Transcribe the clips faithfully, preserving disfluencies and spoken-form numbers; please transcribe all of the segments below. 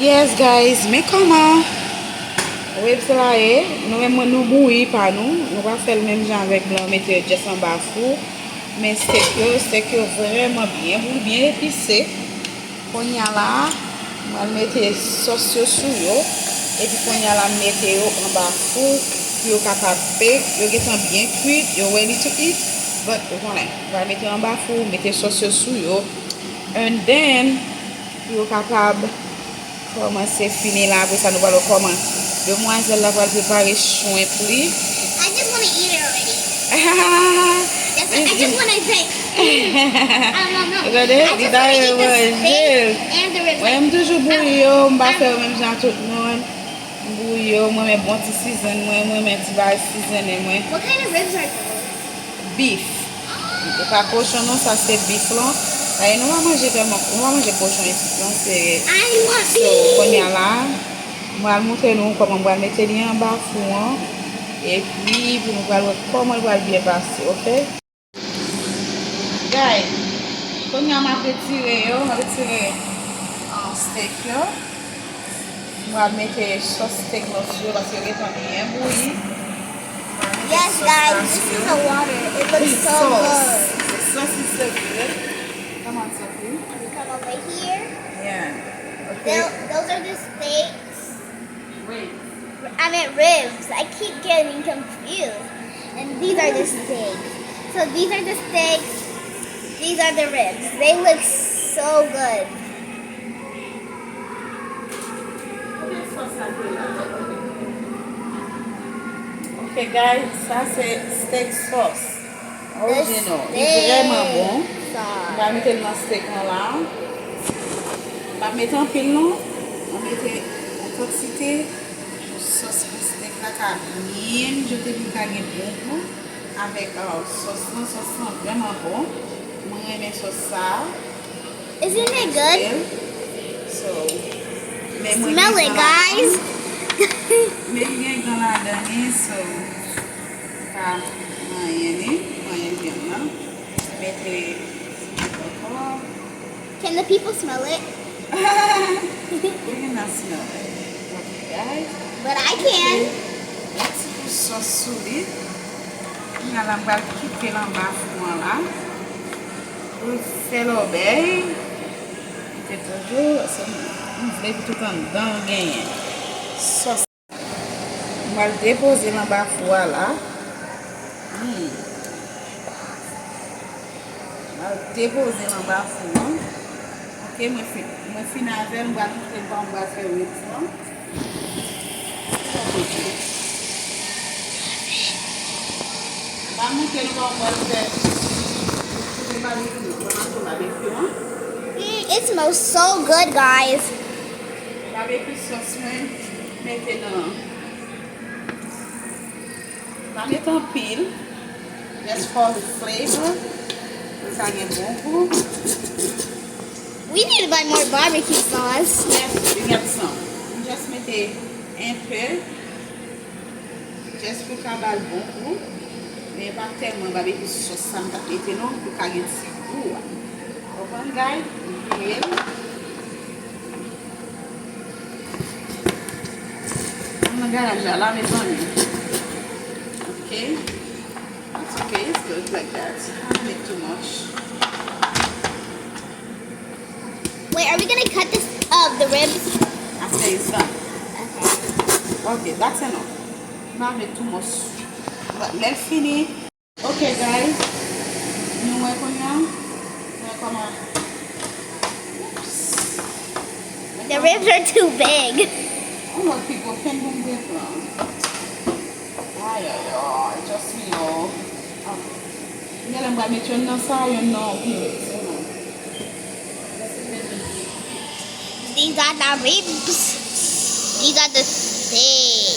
Yes, guys, men kòman ribs la ye. Nou menm, nou bouyi pa nou. Nou pa fè l menm jan avèk blan, mete yo just anba fou. Men steak yo, steak yo vrèman byen bouyi, byen epise. Kounye a la, mwen mete sòs yo sou yo. Epi kounye a la, m mete yo anba fou pou yo kapab bake. Yo gentan byen kwit, yo ready to eat. But, ou konnen, mwen mete yo anba fou, mete sòs yo sou yo. And then, pou yo kapab kòmanse fini la. Apre sa, nou pral wè kòman demwazèl la pral prepare shrimp li. I just wanna eat it already. That's, I just wanna say, I don't know. Gade, I just wanna eat the steak and the ribs. Mwen, m toujou bouyi yo, m pa fè yo menm jan tout moun. M bouyi yo, mwen renmen bon ti season mwen, mwen renmen ti bagay seasonnen mwen. What kind of ribs are those? Beef. E pa kochon non, sa se beef lan. Sa e nou pa manje tèlman, nou pa manje kochon isit non, se I want so, kounye a la, mwen al montre nou kòman mwen al mete li anba fou an. Epi pou nou pral wè kòman l pral byen pase, oke? Guys, kounye a m ap retire yo, m ap retire, uh, steak yo. M ap mete sòs steak nou sou yo paske yo gentan byen bouyi. M ap mete Yes, sòs guys, la this sou is yo. The water. It looks so sauce. Good. The sauce is so good. Come on, Sophie. You come over here. Yeah. Okay. Tho- those are the steaks. Wait. I meant ribs. I keep getting confused. And these are the steaks. So these are the steaks. These are the ribs. They look so good. Ok, guys, sa se steak sauce original. Li vrèman bon. M pral mete l nan steak lan la. M pa mete anpil non. Mwen mete yon kantite pou sòs pou steak la ka byen mijote, pou l ka gen bon gou avèk, uh, sòs lan. Sòs lan vrèman bon. Mwen renmen sòs sa. Isn't it good? So, men mwen Smell gen it, guys. Men li gen gan ladan li, so, pa manyen li, manyen vyann nan. Mete ankò. Can the people smell it? We cannot smell it. Okay, guys. But I can. Mete yon ti kou sòs sou li. Kounye a la, m pral kite l anba fou an la. Pou l fè lòbèy. Kite toujou, se m vle pou tout anndan an genyen sòs. M pral depoze l anba fou a la. Hmm. M pral depoze l anba fou an. Ok, mwen fin, mwen fin avè l, m pral montre l kòman m pral fè ribs lan. M pral montre l kòman m pral fè. Mwen pa gen fou, mwen pa gen fou, hein? Mm, it smells so good, guys. Barbecue sauce mwen mete nan. Pa met anpil. Just for the flavor. Pou sa gen bon gou. We need to buy more barbecue sauce. Yes, we get some. M just mete enpe. Just pou ka ba l bon gou. Men pa tèlman barbecue sauce sa m t ap mete non, pou ka gen ti gou a. Konprann, guys? M vire l. Ann nan garaj la, la, mezanmi. Ok. That's okay. It's good like that. I don't need too much. Wait, are we gonna cut this, uh, the ribs? I say it's done. Okay. Ok, that's enough. M pa vle too much. But lè l fini, Ok, guys. Nou wè kounye a. Wè kòman. Oops. The ribs are too big. Yon lòt pi gwo pen pou m te pran. Ay, ay, ay, just me, oh. Ah. Genlè m pral met yonn nan sa, yonn nan yon pi red sèlman. These are the ribs. These are the steak.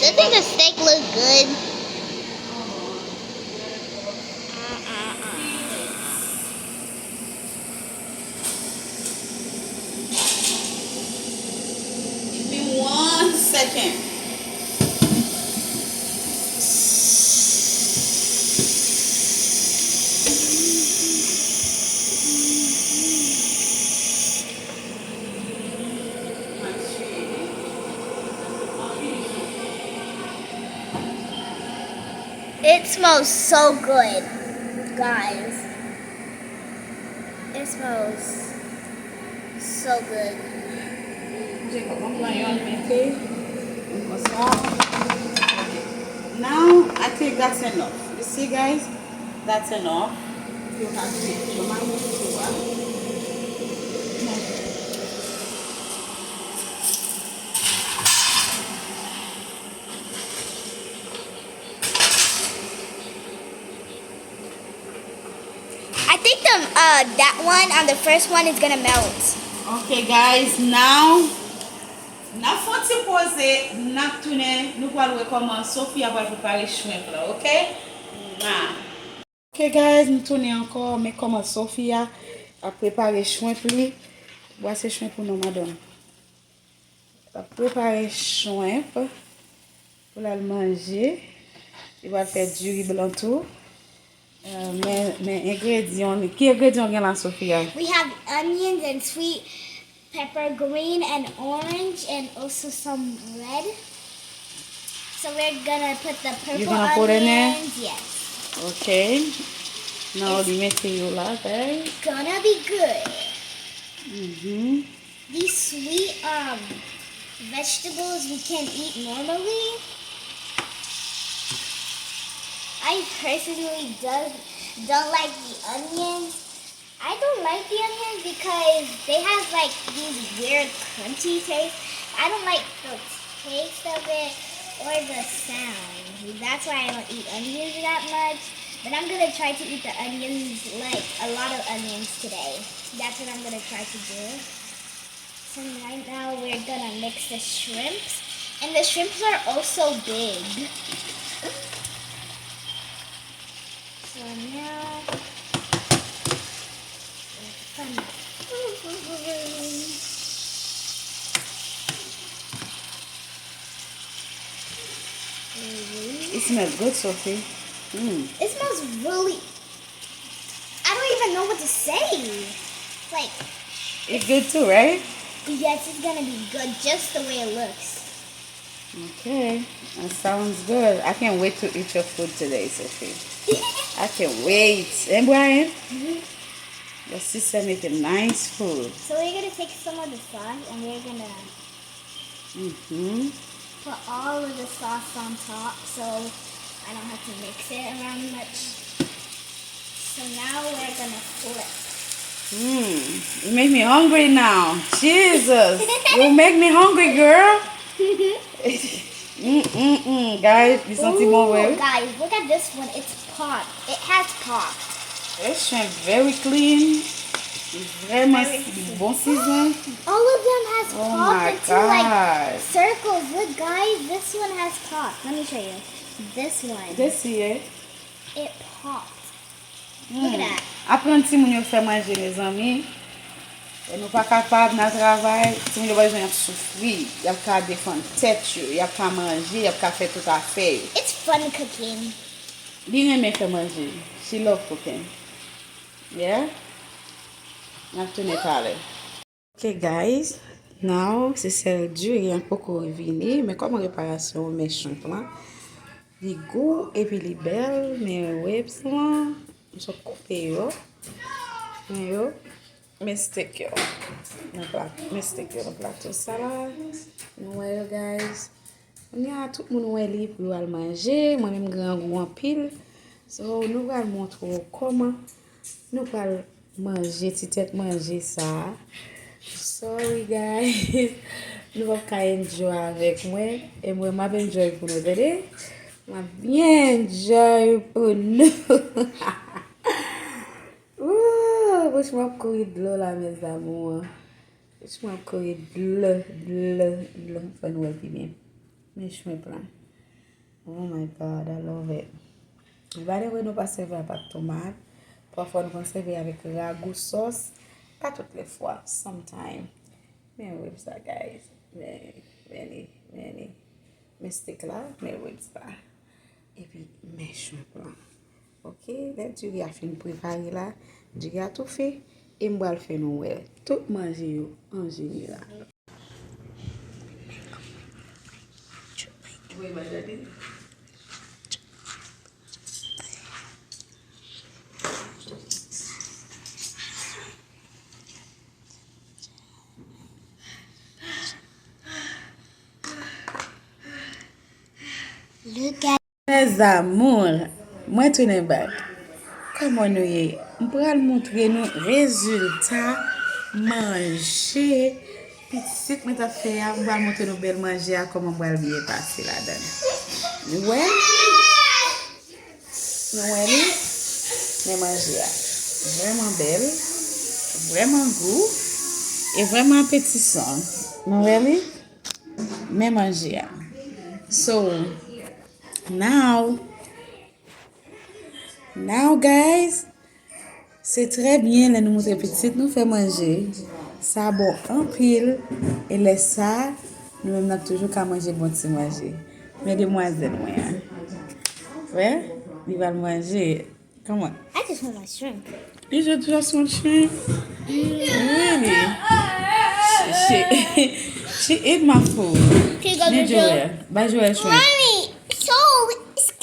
Doesn't the steak look good? Give me one second. It smells so good, guys. It smells so good. Jacob, mwen pran yon mete, mwen pran sa. Now, I think that's enough. You see, guys? That's enough. Yo ka vide tou. Mwen mete tou a. I think the, uh, that one on the first one is gonna melt. Ok, guys, now, n ap fè yon ti poze, n ap tounen, nou pral wè kòman Sofia pral prepare shrimp la, ok? Mwah. Ok, guys, m tounen ankò, men kòman Sofia ap prepare shrimp li. Brase shrimp ou non, madanm. L ap prepare shrimp pou l al manje. Li pral fè diri blan tou. Euh, men, men engredyan, ki engredyan w gen la, Sofia? We have onions and sweet pepper, green and orange, and also some red. So we're gonna put the purple onions. You gonna put in there? Yes. Ok. Now, li mete yo la, guys. It's gonna be good. Mm-hmm. These sweet, um, vegetables we can eat normally. I personally does, don't like the onions. I don't like the onions because they have, like, these weird crunchy taste. I don't like the taste of it or the sound. That's why I don't eat onions that much. But I'm gonna try to eat the onions, like, a lot of onions today. That's what I'm gonna try to do. So right now we're gonna mix the shrimps. And the shrimps are also big. So now, it smells good, Sophie. Mm. It smells really I don't even know what to say. Like, it's good too, right? Yes, it's gonna be good just the way it looks. Okay, that sounds good. I can't wait to eat your food today, Sophie. I can't wait. And Brian, your sister making nice food. So we're gonna take some of the sauce and we're gonna Mm-hmm. Put all of the sauce on top so I don't have to mix it around much. So now we're gonna flip. Mm, you make me hungry now. Jesus, you make me hungry, girl. Mm-mm-mm. Guys, you something more Ooh, well? Guys, look at this one. It's pop. It has pop. It's very clean. Vrèman Very bon season. All of them has Oh pop my and two like God. Circles. Look, guys, this one has pop. Let me show you. This one. This here. It popped. Look at that. Aprann timoun yo fè manje, mezanmi. E nou pa kapab nan travay, timoun yo pa bezwen ap soufri. Y ap ka defann tèt yo, y ap ka manje, y ap ka fè tout afè yo. It's fun cooking. Li renmen fè manje. She love cooking. Yeah? N ap tounen talè. Ok, guys. Now, se sèl diri an poko vini, men kòman reparasyon men shrimp lan? Li gou epi li bèl, men ribs lan, m sot koupe yo. Men yo, men steak yo. Nan pla-, men steak yo nan plato sa la. Nou wè yo, guys. Kounye a, tout moun wè li pou yo al manje. Mwen menm grangou anpil. So, nou pral montre w kòman nou pral manje ti tèt manje sa a. Sorry, guys. Nou p ap ka enjoy avèk mwen. E mwen, m ap enjoy pou nou, tande? M ap byen enjoy pou nou. Ooh, bouch mwen ap kouri dlo la, mes amours. Bouch mwen ap kouri dlo, dlo, dlo. Fò nou wè pi byen. Men shrimp lan. Oh my God, I love it. By the way, nou pa sèvi a pat tomat. Pafwa nou konn sèvi avèk ragou sòs. Pa tout lè fwa, sometime. Men ribs la, guys. Men, men li, men li. Men steak la, men ribs la. Epi men shrimp lan. Ok, lè diri a fin prepare la, diri a toufe, e m pral fè nou wè tout manje yo an jeneral. Mes amours, mwen tounen back. Kòman nou ye? M pral montre nou rezilta manje pitit mwen t ap fè a. M pral montre nou bèl manje a, kòman m pral byen pase ladan l. Nou wè? Nou wè li? Men manje a. Vrèman bèl, vrèman gou, e vrèman apetisan. Nou wè li? Men manje a. So, now, now, guys, se trè byen lè nou montre pitit nou fè manje. Sa bon anpil. E lè sa, nou menm n ap toujou ka manje bon ti manje. Men demwazèl mwen an. Wè, li pral manje. Come on. I just want my shrimp. You just, just want shrimp? Really? She, she, she eat my food. Can you go Men to Joel. Joel. Buy Joel shrimp. Mommy, so it's,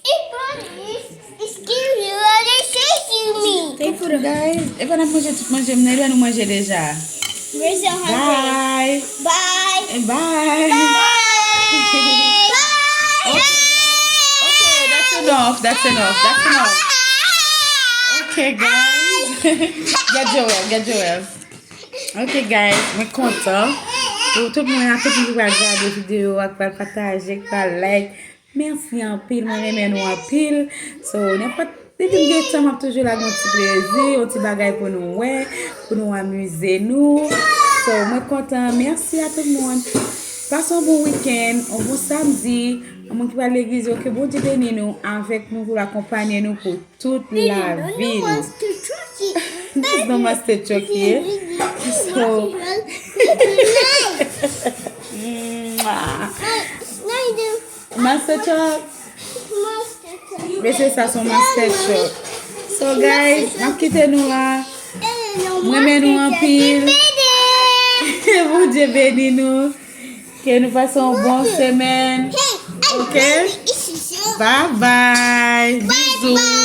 it's, it's cute. You are shaking me. Thank you, guys. E pa n ap manje tout manje m nan, e lè nou manje deja. We're so hungry. Bye. Bye. Bye. Bye. Okay. Okay, that's enough. That's enough. That's enough. Okay, guys. Get Joel. Get Joel. Okay, guys. Mwen kontan. Pou tout moun, a tout moun ki pral gade videyo a, ki pral pataje, ki pral like. Mèsi anpil, mwen renmen nou anpil. So, nenpòt depi m gen tan, m ap toujou lage yon ti plezi, yon ti bagay pou nou wè, pou nou amize nou. So, mwen kontan. Mèsi a tout moun. Pase yon bon wikenn, yon bon samdi. Yon moun ki pral legliz yo, ke Bondye beni nou avèk nou pou l akonpanye nou pou tout lavi nou. This is the master Chucky, eh? So, Mwah. Master Chuck. Mesye, sa se yon master Chuck. So, guys, m ap kite nou la. Mwen renmen nou anpil. Bondye beni nou. Ok, nou pase yon bon semèn. Ok? Bye bye. Bizou.